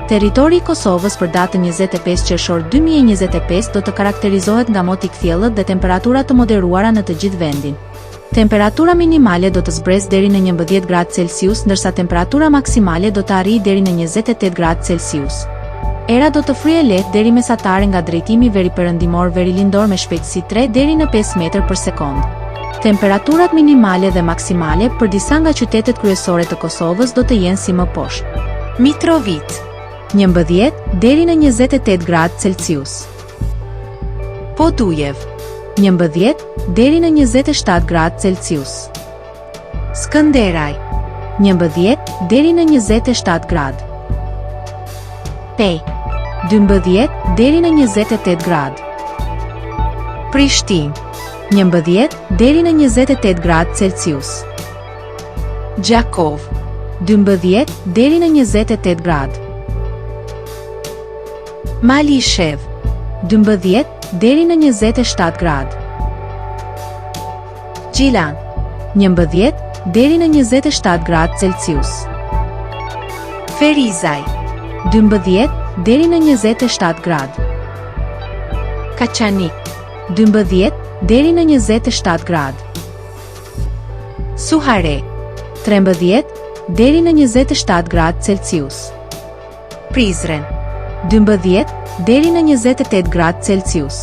Territori i Kosovës për datën 25 qershor 2025 do të karakterizohet nga mot i kthjellët dhe temperatura të moderuara në të gjithë vendin. Temperatura minimale do të zbresë deri në 11 gradë Celsius ndërsa temperatura maksimale do të arrijë deri në 28 gradë Celsius. Era do të fryjë lehtë deri mesatare nga drejtimi veriperëndimor verilindor me shpejtësi 3 deri në 5 metër për sekondë. Temperaturat minimale dhe maksimale për disa nga qytetet kryesore të Kosovës do të jenë si më poshtë. Mitrovicë. 11 deri në 28 gradë Celsius. Podujevë. 11 deri në 27 gradë Celsius. Skënderaj. 11 deri në 27 gradë. Pejë. 12 deri në 28 gradë. Prishtinë. 11 deri në 28 gradë Celsius. Gjakovë. 12 deri në 28 gradë. Malishevë. 12 deri në 27 gradë. Gjilan. 11 deri në 27 gradë Celsius. Ferizaj. 12 deri në 27 gradë. Kaçanik. 12 deri në 27 gradë. Suharekë. 13 deri në 27 gradë Celsius. Prizren. 12 deri në 28 gradë Celsius.